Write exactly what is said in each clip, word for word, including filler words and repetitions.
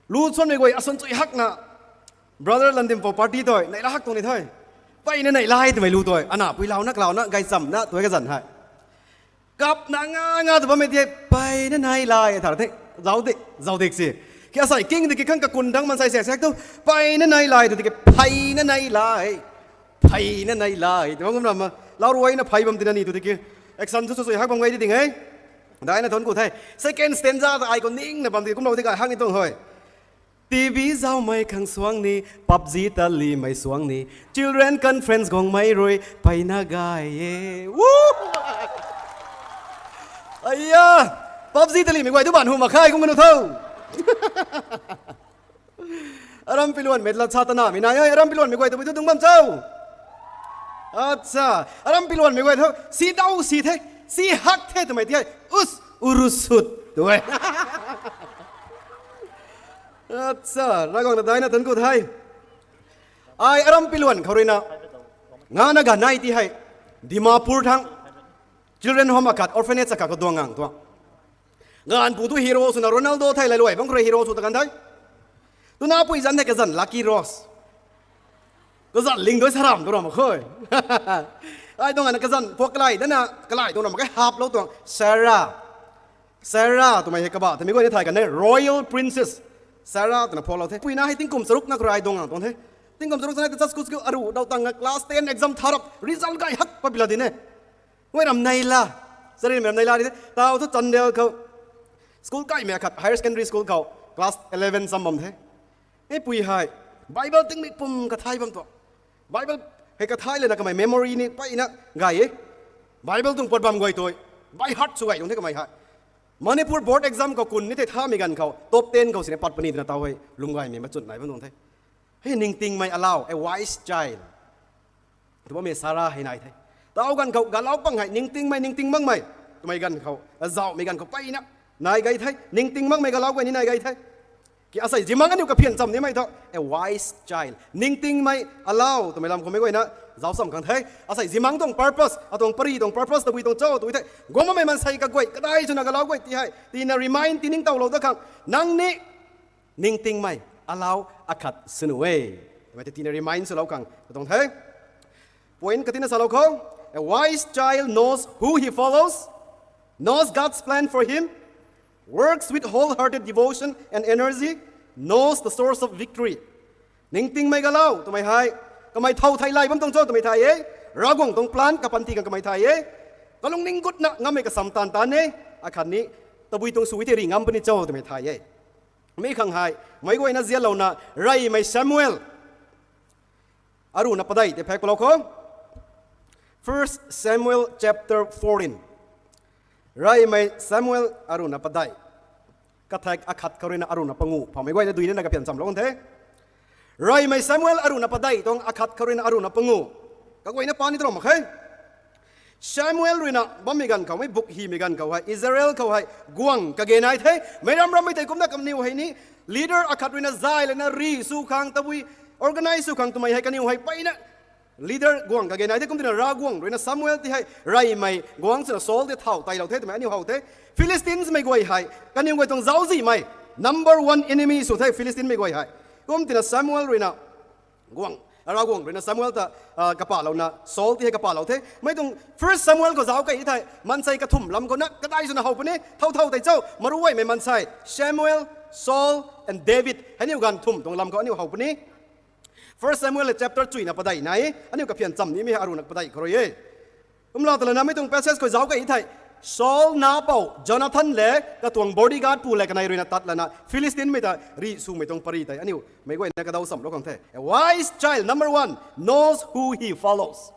Lu suanmei guay asun chui hakna, brother Landimpou party tei neihla hak tuang ni the. Peyna neihla e twmei lu tei ana pui launa kalauna gaychamna tu e kazanc hei. Kapna nga nga tu bammei tei peyna neihla e thar the. Zauc dik, zauc dik si. Ki asei king tiki khang kakun dang maansei sek sek tu, peyna neihla e tu tiki pheyna neihla e. Pheyna neihla e twmei kum ram ma, lau ruina phey bam tina ni tu tiki action thu sui hak bam gay di ding e. Daina thun ku the. Second stanza ta ai khou ningna bam tiki kumlou di gay hak ni tuang hoi. TV zaumei khang suang ni, PUBG talimei suang ni, children conference guangmei rui peyna gay e. Woo! Aya, PUBG talimei guay tu ban hu mak khe kum kanu tho. Aram piluanmei lat sa tanamei nai e, aram piluanmei guay tabui thu dungc bam cho. Acha, aram piluanmei guay thu si dau si the, si hak the twmei tei, us, urusut tu e. Acha, Ravguangc na daina thun ku the. Ai aram piluan khou ruina ngana ganv nai ti hei Dimapur thang children home akhat, orphanage akhat khou duang ngang tuang. Ganv pu tu hero swna Ronaldo thei lailuai bang khou rui hero sw ta kan the. Tuna pui zanc hei kazanc Lucky Rose. Kazanc ling dui saram tu ram khe. Ai tuang ana kazanc puak kalai dana kalai tuang ram khe haplou tuang Sarah. Sarah twmei hei kaba twmei guay ni thay kan e Royal Princess Sarah twna phuaklou the. Puina hei tingkum charuk na khou rui duang ngang tuang the. Tingkum charuk sa nai ta chat school school aru dau tang class ten exam tharap result gay hak pa bila di ne. Guay ram neihla, charinmei ram neihla di the. Tau thu Chandel khou school kaimei akhat higher secondary school khou class eleven cham bam the. E pui hei Bible tingmik pum kathay bam tuang. Bible hei kathay lana kamei memory ni peyna gay e. Bible tuang pat bam guay tei by heart sw gay tuang the kamei hei. Manipur board exam khou kun ni thei thamei ganv khou top ten khou sini pat puni twna tau hei lwm gaymei machun nai bam tuang the. Hei ningtingmei alau, a wise child tu bammei Sarah hei nai the. Tau ganv khou galau pang hei ningtingmei, ningting makmei twmei ganv khou, azauhmei ganv khou peyna nai gay the. Ningting makmei galau guay ni nai gay the. Ki asei zimang aniu kaphian cham nimei thu a wise child, ningtingmei alau twmei lam khou mei guayna zauc cham khang the. Asei zimang tuang purpose, atuang pary tuang purpose tabui tuang cho tw the. Guang bammei maansei kaguay kadai swna galau guay ti hei tina remind ti ningtowlou da khang, nang ni ningtingmei alau akhat sw nu e twmei tei tina remind swlou khang katuang the. Point katina salou khou, a wise child knows who he follows, knows God's plan for him, works with wholehearted devotion and energy, knows the source of victory. Ningtingmei galau twmei hei kamei thow thei lay bam tuang cho twmei thay e. Ravguangc tuang plan kapanty khang kamei thay e. Kalungning gutna ngammei kasam taanv taanv e. Akhatni tabui tuang sw tei ri ngam puni cho twmei thay e. Mi khang hei meic guayna zianlouna reymei Samuel aruna padeih tei phek palou khou, First Samuel chapter fourteen. Reymei Samuel aruna padeih, kathek akhat khou ruina aruna pangu phamei guayna duina na kaphian chamlou kan the. Reymei Samuel aruna padeih tuang akhat khou ruina aruna pangu kaguayna pa ni tw ram mak khe. Samuel ruina bammei ganv khou, mei buk hymei ganv khou hei Israel khou hei guangc kage nai the. Meic ram rammei tei kumna kaniw hei ni leader akhat ruina zay lana ri sw khang tabui organize sw khang twmei hei kaniw hei peyna leader guangc kage nai the. Kum twna Ravguangc ruina Samuel ti hei reymei guangc swna Saul tei thow teilou the twmei aniu how the. Philistinemei guay hei kaniw guay tuang zauczihmei number one enemy sw the Philistinemei guay hei. Kum twna Samuel ruina guangc, Ravguangc ruina Samuel ta kapahlouna Saul ti hei kapahlou the. Mei tuang First Samuel khou zauc kei thei maansei kathumh lam khou na kadai swna how puni, thow thow tei cho, maruaymei maansei Samuel, Saul and David hei aniu ganv thumh tuang lam khou aniu how puni. First Samuel chapter chuina padeih nai, aniu kaphian cham nimei hei aruna padeih khou rui e. Kumla talana mei tuang passage khou zauc kei thei Saul na pou Jonathan le katuang bodyguard pu le kanei ruina tat lana Philistinemei ta ri swmei tuang pary tei aniu meic guayna kadaw chamlou khang the. A wise child, number one, knows who he follows.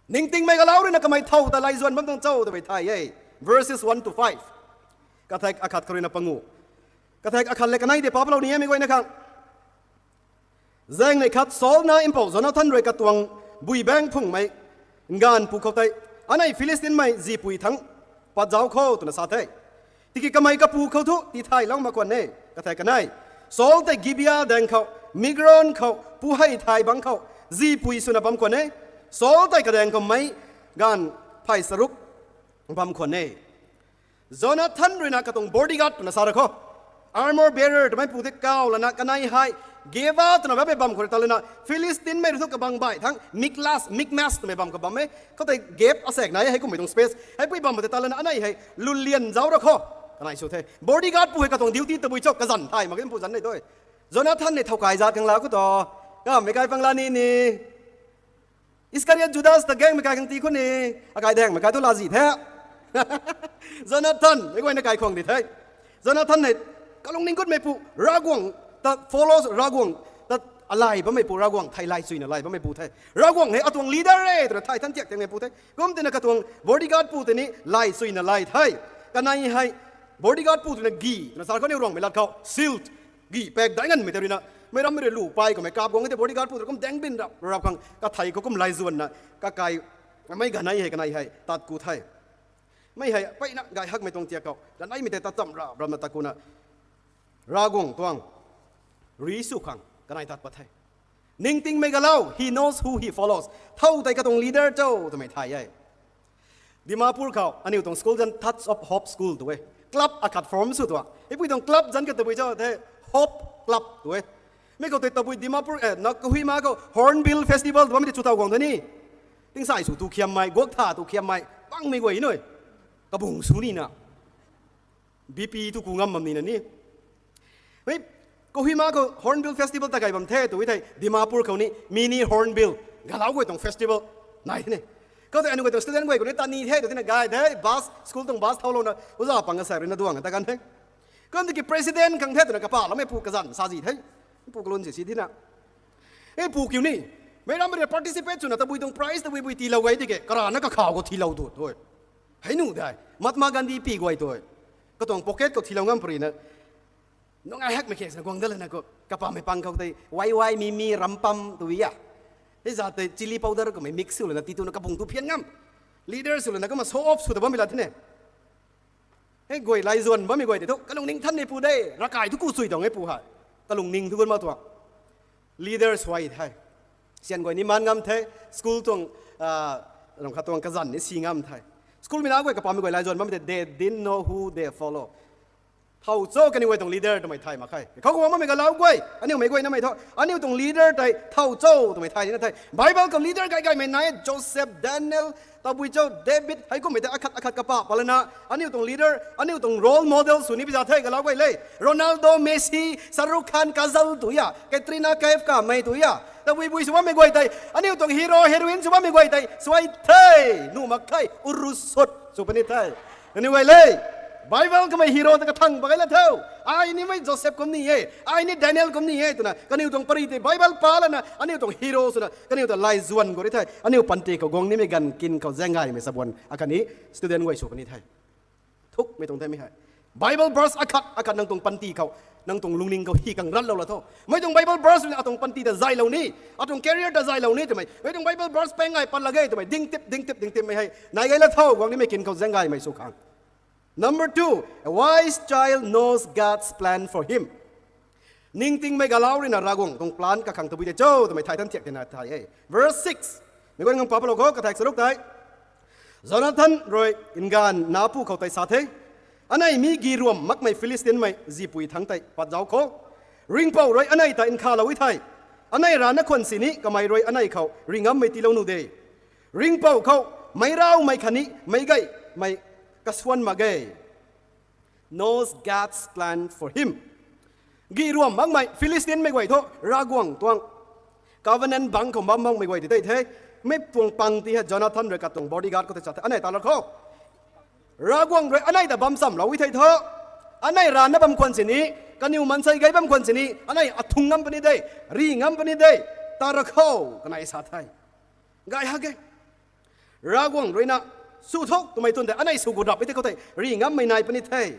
Ningtingmei galau ruina kamei thow ta lay zuan bam tuang cho twmei thay e. Verses one to five. Kathek akhat khou ruina pangu, kathek akhat le kanei tei pa palou ni e mei guayna khang. Zaengnei khat Saul na mpouh Jonathan rui katuang bui baeng phungmei nganv pu khou tei, anei Philistinemei zipui thangc pat zauc kho twna sa the. Tiki kamei kapu khou thu tithaylou mak khwan e. Kathek kanei, Saul tei Gibea daeng khou, Migron khou pu hei thay bangc khou zipui swna bam khwan e. Saul tei kadaeng khou meic ganv phay charuk bam khwan e. Jonathan ruina katuang bodyguard twna sa ra kho. Armor bearer twmei pu tei kaw lana kanei hei Geba twna bammei bam khou rui ta lana Philistinemei rui thu kabang baih thang Miklas, Mikmas twmei bam khou bam e. Khoutei gap asaekc nai e, heikummei tuang space. Heipui bam tei ta lana anei hei lulian zauc ra kho. Kanei sw the. Bodyguard pu hei katuang duty tabui cho kazanc thay mak ge pu zanc nei tu. Jonathan ni thow kai zat khang la khou tu. Kammei kai pang la ni ni. Iskariot Judas ta gangmei kai khang ti khou ni, akai daengmei kai thu lazi the. Jonathan, meic guayna kai khwang di the. Jonathan hei kalungning gutmei pu, Ravguangc ta follow, Ravguangc ta alay bammei pu, Ravguangc thei lay suina lay bammei pu the. Ravguangc hei atuang leader e twna thay than thiak thiakmei pu the. Kum tina katuang bodyguard pu tei ni lay suina lay the. Kanei hei bodyguard pu twna gi twna sa khou ni Ruangmei lat khou shield, gi pak dai nganmei tei ruina, meic rammei rui lu pay kummei kap guang e tei bodyguard pu tei kum daeng bin rap rap khang kathei khou kum lay zuanna kakai, mei ganei hei kanei hei tat ku the. Mei hei peyna gay hakmei tuang tiak khou ganeimei tei tat cham rap rapna tat kuna Ravguangc tuang ri sw khang kanei tat pat the. Ningtingmei galau, he knows who he follows. Thow tei katuang leader cho twmei thay e. Dimapur khou aniu tuang school zan Touch of Hope School tu e. Club akhat form sw tuang. Heipui tuang club zan kha tabui cho the, Hope Club tu e. Mi khou tei tabui Dimapur, eh, na Kohima khou Hornbill Festival tu bammei tei chu taw guang ta ni. Tingsai sw tu khiammei, guak tha tu khiammei, pangmei guay nui. Kabung sw nina. B P tu ku ngam bam nina ni. Mei, Kohima khou Hornbill Festival ta kai bam the tu thei, Dimapur khou ni Mini Hornbill, galau guay tuang festival nai the ni. Khou tei aniu guay tuang student guay khou ni tat ni the tu tina gay the, bus, school tuang bus thaulouna uza pang kasai ruina duang ta kan the. Kum tiki president khang the twna kapa lamei pu kazanc sa zi the. Pu kalun si si tina. E pu kiu ni. Meic rammei rui participate swna tabui tuang prize tabui bui tiilou gay tiki karana kakhou khou tiilou tu tu. Hei nu dai, Mahatma Gandhi pi guay tu. Katuang pocket khou tiilou ngam purina. Nung ai hakmei khek sina guang dat lana khou kapamei pang khou tei wai wai mi mi ram pam tu a. Hei za tei chilli powder kummei mix sw lana ti tuna kabung tu phian ngam. Leader sw lana kumna show off sw ta bammei lat the ni. Hei guay lay zuan bammei guay tei thu kalungning than ni pu de, ravkai thu ku chui tuang e pu hei. Kalungning thu gun ma tuang. Leader suai the. Sian guay ni man ngam the, school tuang, ah, ram khat tuang kazanc ni si ngam the. School mei na guay kapamei guay lay zuan bammei tei, they didn't know who they follow. Thow cho kaniw guay tuang leader twmei thay mak khe. Khou guang bammei galau guay, aniu mei guay namei thu, aniu tuang leader tei thow cho twmei thay nina the. Bible khou leader gay gaymei nai, Joseph, Daniel, tabui cho, David, heikummei tei akhat akhat kapa palana, aniu tuang leader, aniu tuang role model sw ni pi za the galau guay le. Ronaldo, Messi, Shahrukh Khan, Kajol tu a, Katrina Kaif kamei tu a. Tabui bui sw bammei guay tei, aniu tuang hero, heroine sw bammei guay tei suai the, nuh mak khe, urusut sw puni the. Kaniw guay le, Bible kamei hero ta kathang pa gay la tho. Ai nimei Joseph kum ni e, ai ni Daniel kum ni e twna kaniw tuang pari tei Bible pa lana aniu tuang hero swna kaniw ta lay zuan gu ri the. Aniu panty khou guang nimei ganv kin khou zaeng gaymei sabuan akhatni student guay sw puni the. Thukmei tuang the mi hei. Bible verse akhat akhat nang tuang panty khou, nang tuang lungning khou hi kang ranlou la tho. Mei tuang Bible verse rui atuang panty ta zaylou ni, atuang career ta zaylou ni twmei, mei tuang Bible verse pang gay pat lak ge twmei dingtip dingtip dingtipmei hei nai gay la tho, guang nimei kin khou zaeng gaymei sw khang. Number two, a wise child knows God's plan for him. Ningtingmei galau ruina Ravguangc tuang plan kakhang tabui tei cho twmei thay than thiak tina thay e. Verse six. Mei guay ngam pa palou khou kathak charuk tei. Jonathan rui nganv napu khou tei sa the, anei mi gi ruam makmei Philistinemei zipui thangc tei pat zauc khou, ringhpouc rui anei ta nkhavlou e thei, anei rana khwan sini kamei rui anei khou ri ngammei tiilou nuh de. Ringhpouc khou meic raumei khatni meic gaymei kasuan mak ge. Knows God's plan for him. Gi ruam makmei Philistinemei guay thu Ravguangc tuang covenant bangc khou bam makmei guay ti tei the. Mei tuang pang ti hei Jonathan rui katuang bodyguard khou tei sa the, anei ta la khou, Ravguangc rui anei ta bam chamlou e thei thu, anei rana bam khwan sini, kaniw maansei gay bam khwan sini anei athung ngam puni de, ri ngam puni de, ta ra khou kanei sa the. Gay hak e. Ravguangc ruina sw tho twmei twn tei anei sw gu rap e tei khou tei ri ngammei nai puni the.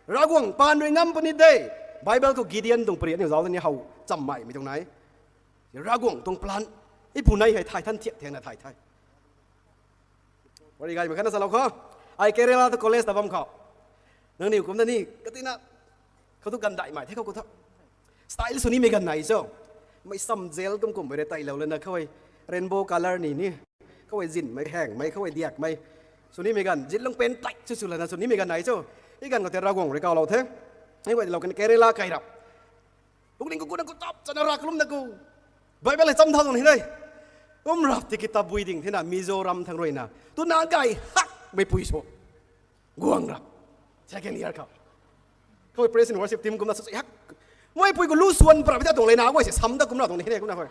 Ravguangc paan rui ngam puni de. Bible khou Gideon tuang pari aniu zauc ni how chammeimei tuang nai. Ravguangc tuang plan, ipu nei hei thay than thiak thiakna thay the. Pari gaymei khatna salou khou, ai Kerala tu college ta bam khou, nangniw kumna ni katina khou tu ganv daihmei the khou khou thu style sw nimei ganv nai cho. Mei sam gel kum kummei rui tailou lana khou e rainbow colour ni ni, khou e zinmei hengmei khou e diakmei sw nimei ganv, zin lung pen tight sw sw lana sw nimei ganv nai cho. I ganv khou tei Ravguangc rui kawlou the. Hei guay lou kan Kerala kai rap. Lungning khou kuna khou tap chana ra kalum na khou. Bible hei cham thau tuang hei nei. Kum rap tiki tabui ding thena Mizoram thang ruina. Tuna gay hak meipui sw. Guang rap. Second year khou. Khou praise and worship team kumna sw hak. Meipui khou lu suan pra bita tuang lei na guay se sam da kumna tuang hei nei kumna khou.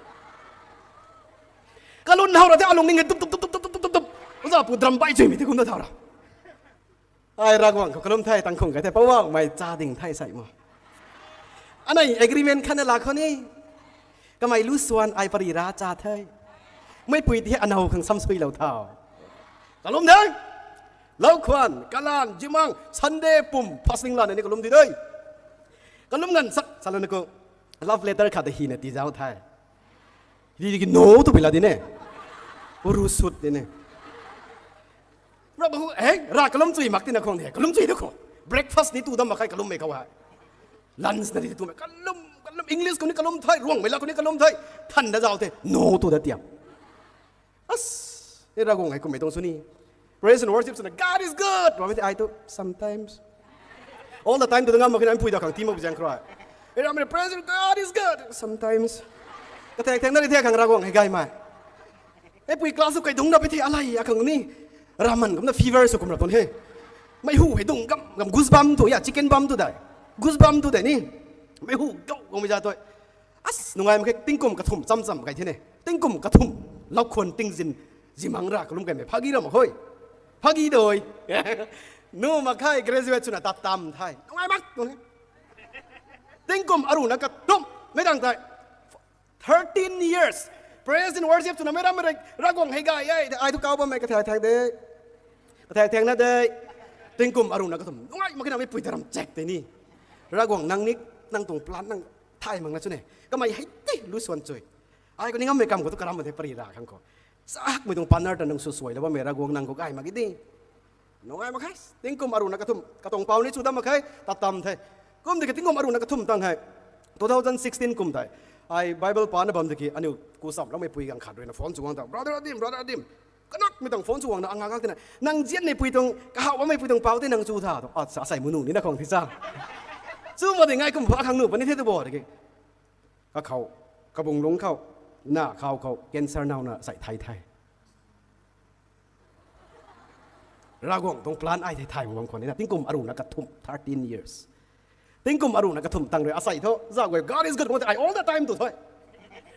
Kalun hau ra the alungning tup tup tup tup tup tup tup. Uza pu drum bai chui mi the kumna thau ra. Ai Ravguangc khou kalum the, tang khung kai the, Poubauhmei cha ding the sai mo. Anei agreement khatna la khou ni. Kamei lu suan ai pari ra cha the. Meipui ti anow khang samsuilou thau. Kalum the. Lau khwan, kalan, jimang, Sunday pum, fasting lana ni kalum di de. Kalum ngan sak, salana khou love letter khat ta hina ti zau the. Di ki no tu pila di ne. Uru sut di ne. Ra ba hu, eh, ra kalum chui mak tina khong de. Kalum chui de khou. Breakfast ni tu dam mak khe kalummei khou hei. Lunch na di tu mei kalum, kalum English khou ni kalum the, Ruangmei la khou ni kalum the. Than da zau the. No tu da tiam. As, e Ravguangc hei kummei tuang sw ni. Praise and worship swna, God is good. Ramei the ai tu, sometimes. All the time tu da ngam mak khe na, pui da khang ti mak bi zang khou. E ramei, praise and God is good. Sometimes. Kathek thek na ri the khang Ravguangc hei gaymei. E pui class tu kai dung rap e the alai akhang ni. Raman kumna fever sw kum rap tuang he. Mei hu hei dung gam, gam goosebump tu ya, chicken bum tu dai. Goosebump tu dai ni. Mei hu gau gau mei za tu. As, nungai mak khe tingkum kathum cham cham kai the ne. Tingkum kathum. Lau khwan tingzin. Zimang ra kalum kai mei. Phagi ra mak khou. Phagi doi. Nu mak khe graduate swna tat tam the. Nungai mak tu ne. Tingkum aruna kathum. Mei dang the. Thirteen years. Praise and worship swna mei ram mei rei Ravguangc hei gay e. Ai tu kau bammei kathek thek de. Kathek thek na de. Tingkum aruna kathum. Nungai mak khe na meipui ta ram check de ni. Ravguangc nang ni, nang tuang plan nang thay mak na chu ne. Kamei hei ti lu suan chui. Ai khou ni ngammei kam khou tu karam ma the pari ra khang khou. Chakmei tuang partner ta nang sw suailou bammei Ravguangc nang khou gay mak ge di. Nungai mak khe, tingkum aruna kathum, katuang pau ni chu dam mak khe, tat tam the. Kum tiki tingkum aruna kathum tang hei. Two thousand sixteen kum tei. Ai Bible pana bam tiki aniu ku sam loumei pui gang khat ruina phone sw guang ta. Brother Adim, Brother Adim. Kanakmei tuang phone sw guangna angak gak tina. Nang zian nei pui tuang, kahaw bammei pui tuang pau tei nang chu tha tu. At sa sai munu ni na khong thi cha. Chu ma di ngai kum pha khang nu puni the tu bo tiki. Kakhou, kabung lung khou, na khou khou, cancer nauna sai thai thai. Ravguangc tuang plan ai thei thay mak bam khwan ni na. Tingkum aruna kathum, thirteen years. Tingkum aruna kathum tang rui asei thu, zauc guay, God is good, nang tei ai all the time tu thu.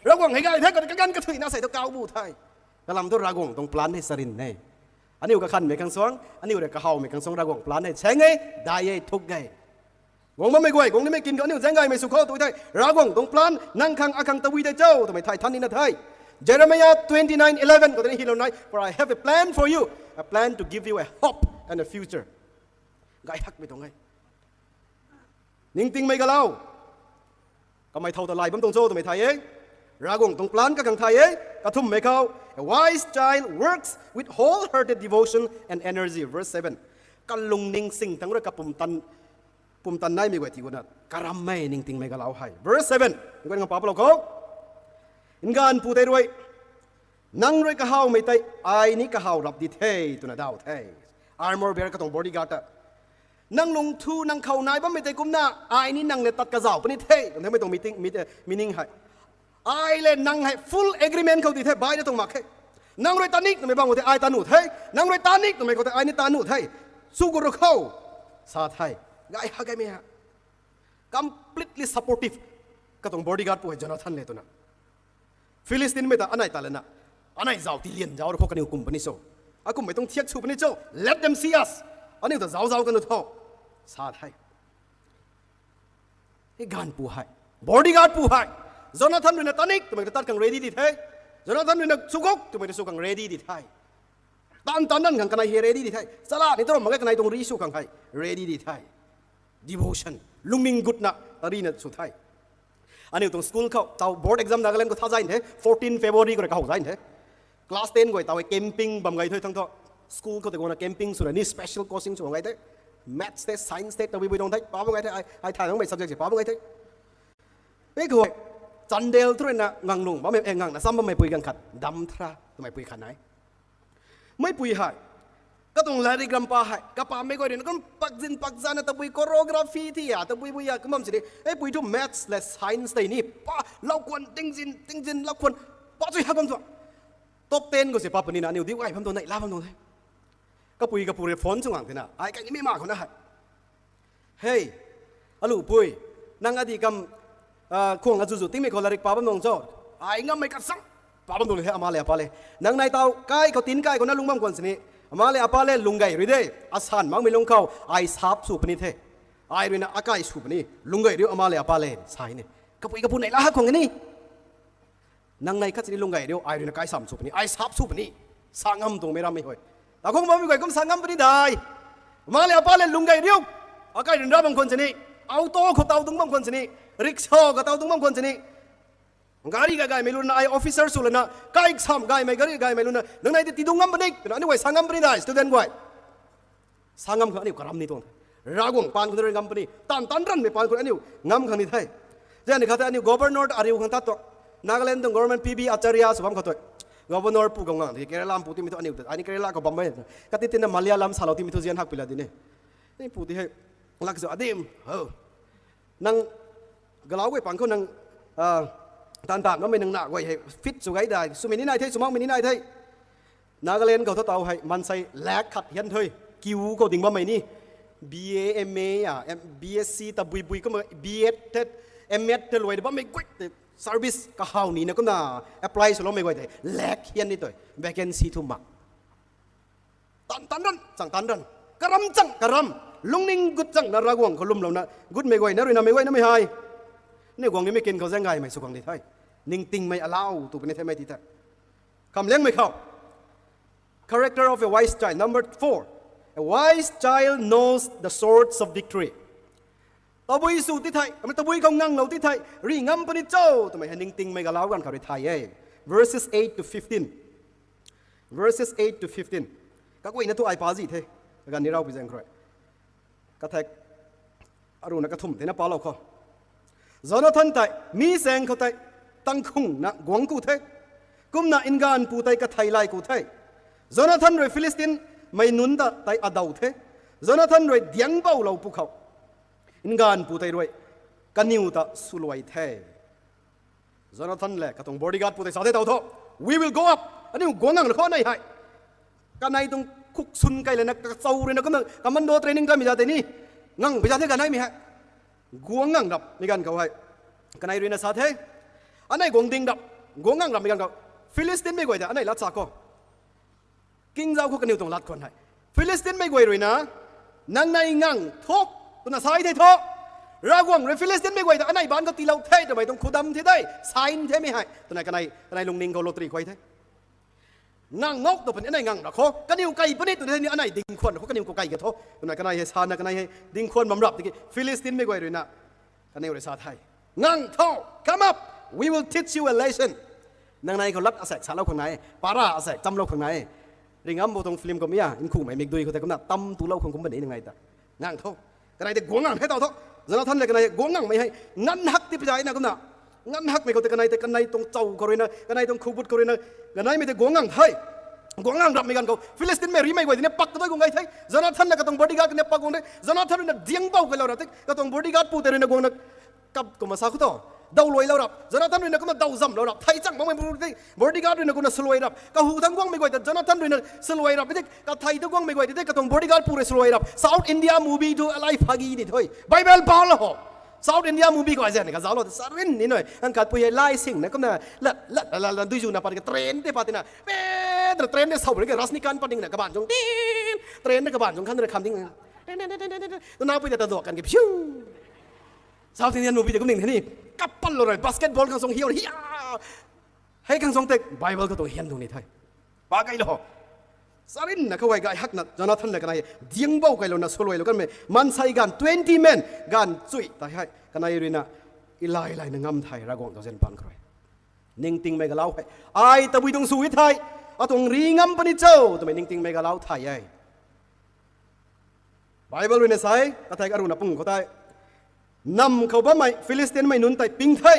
Ravguangc hei gay the, kaganv kathuina asei thu kau bu the. Kalam thu Ravguangc tuang plan hei sarin e. Aniu kakhanmei khang suang, aniu rui kahawmei khang suang Ravguangc plan hei chang e, dai e, thuk e. Guang bammei guay, guang nimei kin khou aniu zaeng gaymei sw khou tu the, Ravguangc tuang plan, nang khang akhang tabui tei cho, twmei thay than nina the. Jeremiah twenty nine eleven khou tei ni hylou nai, For I have a plan for you, a plan to give you a hope and a future. Gay hakmei tuang e. Ningtingmei galau. Kamei thow ta lay bam tuang cho twmei thay e. Ravguangc tuang plan kakhang thay e. Kathummei khou, A wise child works with wholehearted devotion and energy. Verse seven. Kalungning sing tang rui kapumtan, pumtan naimei guay ti guna karammei ningtingmei galau hei. Verse seven. Nang guay ngam pa palou khou. Nganv pu tei rui, nang rui kahawmei tei ai ni kahaw rap di the, twna daw the. Armor bearer katuang bodyguard ta. Nang lungthu, nang khou nai bammei tei kumna, ai ni nang le tat kazauh puni the. Twna mei tuang meeting, meet-, eh, meaning hei. Ai le nang hei full agreement khou di the, bai na tuang mak khe. Nang rui tanik twmei bam khou tei ai ta nuh the. Nang rui tanik twmei khou tei ai ni ta nuh the. Sw gu ru khou. Sa the. Gay ha gaymei ha. Completely supportive. Katuang bodyguard pu hei Jonathan le twna. Philistinemei ta anei ta lana. Anei zauc ti lian zauc ru khou kaniw kum puni cho. Akummei tuang thiak sw puni cho. Let them see us. Aniu ta zauc zauc kanu tho. Sa the. Hei ganv pu hei. Bodyguard pu hei. Jonathan ruina tanik twmei ta tat khang ready di the. Jonathan ruina suguk twmei ta sw khang ready di the. Tan tan nan khang kanei hei ready di the. Chala ni tarom mak ge kanei tuang ri sw khang hei ready di the. Devotion. Lungning gutna tarina sw the. Aniu tuang school khou, tau board exam Nagaland khou tha zai the, fourteen February khou rui kahow zai the. Class ten guay tau e camping bam gay the thang thu. School khou tei guangna camping swna ni special coaching sw bam gay the. Maths the, science the, tabui bui tuang the, pa bam gay the, ai, ai thay nangmei subject se pa bam gay the. Pei khou, Chandel thu ruina ngang lung bammei, eh, ngangna cham bammei pui ganv khat, Damthra twmei pui khat nai. Mei pui hei, Katuang latrik ram pa hei, kapammei guay rui na kum pakzin pakzana tabui choreography thi a, tabui bui a, kum bam sini. Ei pui thu maths le science tei ni, pa, lau khwan, tingzin, tingzin, lau khwan, pa chui ha bam thu. Top ten khou se pa puni na, aniu diu gay bam tuang, nei la bam tuang the. Kapui kapu rui phone sw ngang tina, ai kai ni mi ma khou na hei. Hei, alu pui, nang adi kam, ah, khuang azuzu tingmei khou latrik pa bam nung cho? Ai ngammei kasang pa bam nung le, ama le apa le. Nang nai tau, kai khou tin kai khou na lung bam khwan sini. Ama le apa le lung gay rui de, asan makmei lung khou, ai sap sw puni the. Ai rui na akai sw puni, lung gay riu ama le apa le, sai ni. Kapui kapu nei la ha khwang ni. Nang nai khat sini lung gay riu, ai rui na kai sam sw puni, ai sap sw puni. Sa ngam tuang mei rammei hoi. Ta khung bammei guay kum sa ngam puni dai. Ama le apa le lung gay riu. Akai run ra bam khwan sini. Auto khou tau dung bam khwan sini. Rickshaw khou tau dung bam khwan sini. Gari ga gaymei luna, ai officer sw lana, kai sam gaymei gari gaymei luna. Nang nai ti ti dung ngam puni. Twna aniu guay sa ngam puni dai, student guay. Sa ngam khang aniu karam ni tuang the. Ravguangc paan khou rui ngam puni. Tan tan ranmei paan khou aniu ngam khang ni the. Zan ni khat the aniu governor ta ariu khang tat tuang. Nagaland tuang government P B Acharya sw bam khou tui. Governor pu khou ngang the, Kerala pu timei thu aniu ta, ani Kerala khou bam e. Kati tina Malayalam salou timei thu zian hak pila di ni. Ni pu ti hei. Lak zo adim. Ho. Nang galau guay pang khou nang, ah, tan tan bammei nang na guay hei fit sw gay dai. Swmei ni nai the, swmakmei ni nai the. Nagaland khou thu tau hei, mansei lakh khat hian thui, queue khou ding bammei ni, B A, M A, ah, M-, B S C tabui bui kumna, B Ed the, M Ed the luai bammei guay tei service kahaw nina kumna apply swloumei guay tei, lakh hian ni tui, vacancy thu mak. Tan tan ran, chang tan ran, karam chang karam, lungning gut chang na Ravguangc khou lwmlouna, gutmei guay na rui na mei guay na mei hei. Ni guang nimei kin khou zaeng gaymei sw khang di the. Ningtingmei alau tu puni the mei ti the. Kham liangmei khou. Character of a wise child. Number four. A wise child knows the source of victory. Tabui sw ti thei, tabui khou nganglou ti thei, ri ngam puni cho twmei hei ningtingmei galau ganv khou rui thay e. Verses eight to fifteen. Verses eight to fifteen. Kaguayna thu ai pa zi the. Kaganv ni rau pui zaeng khou rui. Kathek aruna kathumh thena palou khou. Jonathan tei mi zaeng khou tei tangkhungna guang ku the. Kumna nganvpu tei kathei lay ku the. Jonathan rui Philistine mei nunc ta tei adaw the. Jonathan rui diang boulou pwkhou, nganvpu tei rui kaniw ta swluai the. Jonathan le katuang bodyguard pu tei sa the tau tho. We will go up. Aniu guang ngang ra khou nei hei. Kanei tuang khuk swn kai lana kachau rui na kumna commando training tamei za tei ni. Ngang pui za the kaneimei hei. Guang ngang rapmei ganv khou hei. Kanei rui na sa the. Anei guang ding rap. Guang ngang rapmei ganv khou, Philistine mei guay ta anei lat sa khou. King zau khou kaniw tuang lat khwan hei. Philistine mei guay rui na, nang nei ngang tho, twna sa thei tho. Ravguangc rui Philistine mei guay ta anei baanc khou tiilou the twmei tuang khudam the dei, sign themei hei. Twna kanei, kanei lungning khou lottery khuay the. Ngang ngou tw puni anei ngang ra khou, kaniw kai puni tw the ni anei ding khwan ra khou kaniw khou kai ka tho. Twna kanei hei sana kanei hei ding khwan bam rap tiki Philistine mei guay rui na, kaniw rui sa the. Ngang tho, come up, we will teach you a lesson. Nang nei khou lat asaekc salou khang nai, para asaekc chamlou khang nai. Ringam bo tuang film khou mi a, nkhumei mikdui khou tei kumna tam tulou khang kum bam ni nang nei ta. Ngang tho. Kanei tei guang ngang the tau tho. Jonathan le kanei guang ngang mei hei. Nganv hak ti pui zai na kumna. Nganv hakmei khou tei kanei tei kanei tuang chau khou rui na, kanei tuang khubut khou rui na, kaneimei tei guang ngang the. Guang ngang rapmei ganv khou Philistine mei rimei guay tei ni pak ta dui guang gay the. Jonathan le katuang bodyguard tei ni pak guang the. Jonathan rui na diang bou kailou rap tei katuang bodyguard pu tei rui na guang na kap kumna sa khou tho. Daw luailou rap. Jonathan rui na kumna daw zamlou rap. Thei chang makmei bodyguard rui na kumna swluai rap. Kahu thang guangmei guay ta Jonathan rui na swluai rap. Tei kathei tu guangmei guay tei katuang bodyguard pu rui swluai rap. South India movie tu alai phagi ni tho. Bible pau lo ho. South India movie khou azan kazauclou ta sarin ni noi. Ang khat pui hei lai sing na kumna lat lat lat lat duizu na pat ka train tei pat tina. Pe, train tei sau ka Rajnikant pat ding na kabaanc zung tin. Train tei kabaanc zung khan na kham ding. Twna pui ta ta do kan ki phiu. South Indian movie tei kum ning the ni. Kapallou rui basketball khang sung hiau hia. Hei khang sung tei Bible khou tuang hian tuang ni the. Pa kai lo. Sarin na khou ai gay hakna Jonathan le kanei diang bou kailouna swluailou kanmei mansei ganv twenty men ganv chui tei hei kanei rui na ilai lai na ngam the Ravguangc tuang zanc pang khou rui. Ningtingmei galau hei. Ai tabui tuang sw e the. Atuang ri ngam puni cho twmei ningtingmei galau thay e. Bible rui na sa e, kathei aruna pung khou tei. Nam khou bammei Philistine mei nunc tei ping the.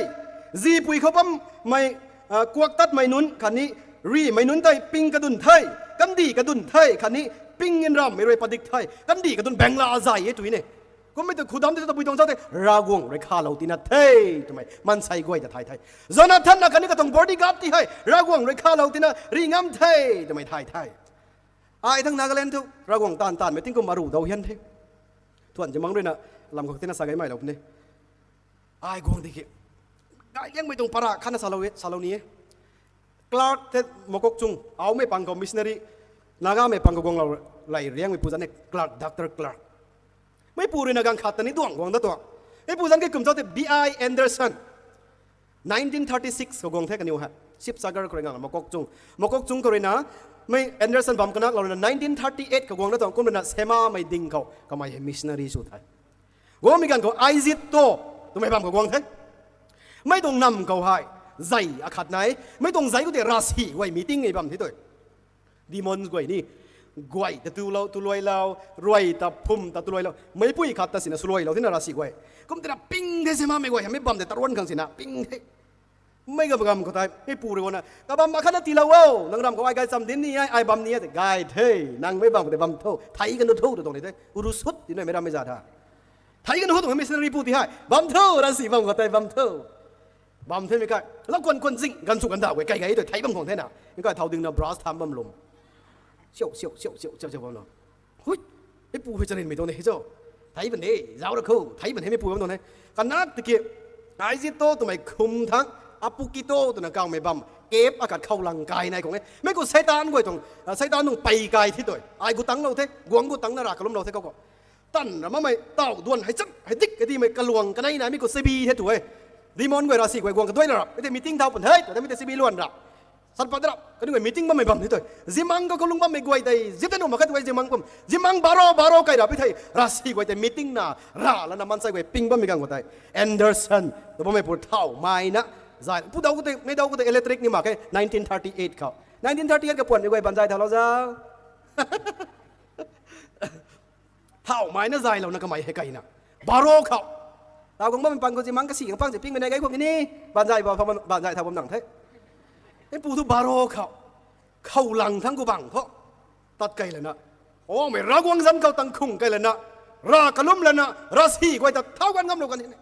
Zipui khou bammei, ah, kuak tatmei nunc khatni rimei nunc tei ping kadun the. Kandih kadun the khatni Ping in ram mei rui padik the. Kandih katun bangla zai e tui ne. Kummei tu khudam te tabui tuang chau the. Ravguangc rui khalou tina the twmei mansei guay ta thay the. Jonathan na kani katuang bodyguard ti hei Ravguangc rui khalou tina ri ngam the twmei thay the. Ai thang Nagaland thu Ravguangc taanv taanvmei tingkum aru dau hian the. Thuan Zimang rui na lam khou tina sa gay mei lou puni. Ai guang di ki, gay liangmei tuang para khatna salou e, salou ni e. Clerk the, Mokokchung, aumei pang khou missionary, Nagamei pang khou guanglou lay riangmei pu zan e, clerk, doctor clerk. Meipu rui na ganv khat ta ni duang guang da tuang. Meipu zan kei kum chau the B I Anderson. Nineteen thirty six khou guang the kaniw hei. Sibsagar khou rui ngang Mokokchung. Mokokchung khou rui na, mei Anderson bam kanaklou rui na nineteen thirty eight khou guang da tuang, kum rui na Semamei ding khou kamei hei missionary sw the. Guangmei ganv khou Aizit to twmei bam khou guang the. Mei tuang nam khou hei zei akhat nai. Mei tuang zei khou tei ravsic guay meeting e bam the tui. Demons guay ni, guay ta tu lou, tu luailou, ruai ta phum ta tu luailou, meipui khat ta sina swluailou thena ravsic guay. Kum tei ra ping the Semamei guay, hamei bam tei taruan khang sina ping the. Mei gam gam khou tei meipu rui guangna, kabam akhatna tiilou o, nang ram khou ai gay cham dinc ni e, ai bam ni e, tei gay the, nang mei bam khou tei bam tho, thei kanu tho, tw tuang ni the, uru sut ti na mei rammei zat ha. Thei kanu tho tuang missionary pu ti hei, bam tho, ravsic bam khou tei bam tho. Bam themei kai, lau kuan kuan zing, ganv sw ganv da guay kai gay tui thei bam khang thena. Mei kai thau ding na brush tham bam lum. Siau, siau, siau, siau, siau, siau bam na. Hui, meipu hei charinmei tuang ne hei cho. Thei bam de, zauc ra khou, thei bam hei meipu bam tuang ne. Kanak tiki, Aizit to twmei khum thang, Apukito twna kawmei bam, cave akhat khou lang kai nai khang e. Mei khou Seitaan guay tuang, Seitaan tuang pei kai thi tui. Ai gu tanglou the, guang gu tangna ra kalumlou the khou khou. Tan ra mamei tau duan hei chak hei dik kadimei kaluang kanei na mi khou sibi the tu e. Demon guay ravsic guay guang kaduaina ra, mei tei meeting thau pun hei, ta mei tei sibi luan ra. Sat pat ra, kaniw guay meeting bammei bam the tui. Zimang khou kalung bammei guay tei, zip the nuh mak khe tu e Zimang kum. Zimang baro baro kai ra pi thei, ravsic guay tei meeting na, ra lana mansei guay ping bammei ganv khou tei. Anderson, tu bammei pu thau mai na, zai, pu dau khou tei, mei dau khou tei electric ni mak khe, nineteen thirty eight khou. Nineteen thirty eight kapuan mei guay banzai thau lou zau. Thau mai na zaylouna kamei hei kaina. Baro khou. Tau guang bammei pang khou Zimang kasi khang pang si ping mei nai gay khang ni. Banzai bam, banzai thau bam nang the. Meipu thu baro khou. Khou lang thang khou bang thu. Tat kai lana. O mei Ravguangc zanc khou tang khung kai lana. Ra kalum lana. Ravsic guay ta thau gan ngamlou kan ni.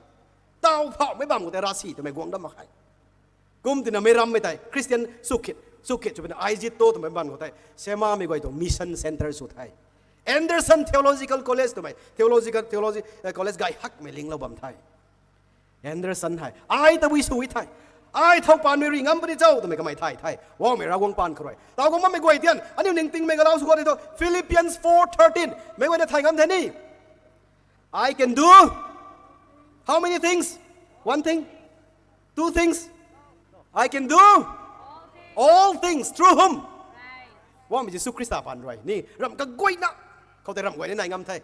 Tau phauhmei bam khou tei ravsic twmei guang dam mak khe. Kum tina mei rammei tei Christian sukit, sukit sw pina Aizit to twmei bam khou tei. Semamei guay tuang mission centre sw the. Anderson Theological College twmei, theological, theology, college gay hakmei linglou bam the. Anderson hei, ai tabui sw e the. Ai thau paanmei ri ngam puni cho twmei kamei thay the. Wowmei Ravguangc paan khou rui. Tau guang bammei guay tian, aniu ningtingmei galau sw khou tei thu, Philippians four thirteen. Meic guayna thay ngam the ni. I can do how many things? One thing? Two things? I can do all things through whom? Wowmei Jisu Khrista paan rui ni ramh kaguayna khou tei ramh guayna nai ngam the.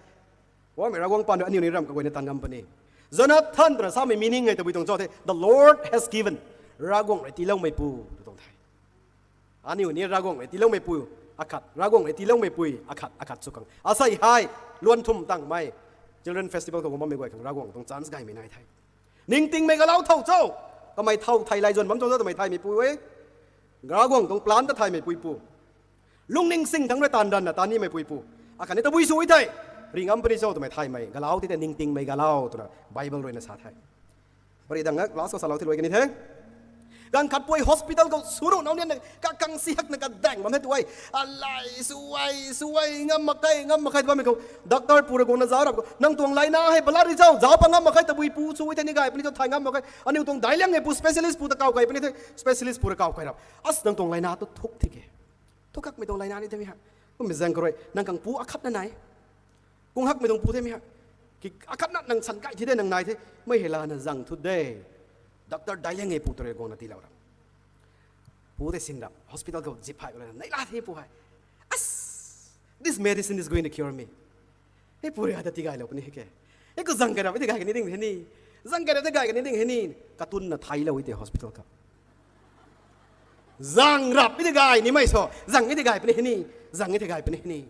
Wowmei Ravguangc paan rui aniu ni ramh kaguayna tan ngam puni. Jonathan twna samei meaning hei tabui tuang cho the, the Lord has given. Ravguangc rui tiiloumeipu tw tuang the. Aniu ni Ravguangc rui tiiloumeipui akhat, Ravguangc rui tiiloumeipui akhat, akhat sw khang. Asei hei, luan thum tangmei Children Festival khou guang bammei guay khang Ravguangc tuang chance gaymei nai the. Ningtingmei galau thau cho, kamei thau thei lay zuan bam cho cho twmei thaymei pui e. Ravguangc tuang plan ta thaymei puipu. Lungning sing thangc rui taanv ranvna taan nimei puipu. Akhatni tabui sw e the. Ri ngam puni cho twmei thaymei galau ti tei ningtingmei galau twna Bible ruina sa the. Pari dang last khou salou thi luai kan the. Ganv khat pui hospital khou sw nuh nau nian kakang si hakna kadaeng bam the tu e. Alai, sw e, sw e, ngam mak khe, ngam mak khe tw bammei khou. Doctor pu rui guangna zauc rap khou, nang tuang laina hei balat ri cho, zauc pat ngam mak khe, tabui pu sw e the ni gay puni cho, thay ngam mak khe. Aniu tuang daic liang e pu specialist pu ta kaw kai puni the, specialist pu rui kaw kai rap. As nang tuang laina tu thuk thi ke. Thuk hakmei tuang laina ni themei ha. Kummei zaeng khou rui, nang kang pu akhatna nai. Kung hakmei tuang pu themei ha. Ki akhatna nang san kai thi de nang nai the, mei hei lana zang thu de. Doctor daic liang e pu ta rui guangna tiilou rap. Pu tei sin rap, hospital khou zip hei khou lana, nai la the pu hei. As, this medicine is going to cure me. Hei pu rui hei ta tigaylou puni hei ke. Hei khou zang kai rap, hei tigai kani ding he ni. Zang kai rap, tigai kani ding he ni. Katunna thailou e tei hospital khou. Zang rap, hei tigai nimei so. Zang hei tigai puni he ni. Zang hei tigai puni he ni.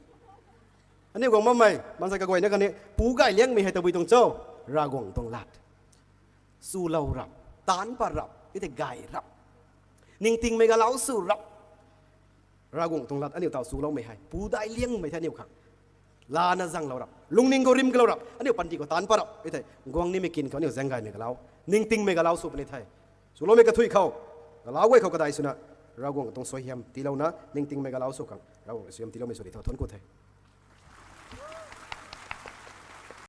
Aniu guang bammei, maansei kaguayna khatni, pu gay liangmei hei tabui tuang cho, Ravguangc tuang lat. Swlou rap, taanc pat rap, hei tei gay rap. Ningtingmei galau sw rap. Ravguangc tuang lat aniu taw chuloumei hei pudai liangmei the aniu khang. Lana zanglou rap, lungning khou rim kalou rap, aniu panty khou taanc pat rap e thei, guang nimei kin khou aniu zaeng gaymei galau, ningtingmei galau sw puni the. Chuloumei kathuic khou, galau guay khou kadai swna, Ravguangc tuang suaihiam tiilouna ningtingmei galau sw khang Ravguangc suaihiam tiiloumei sw di tho thuanc ku the.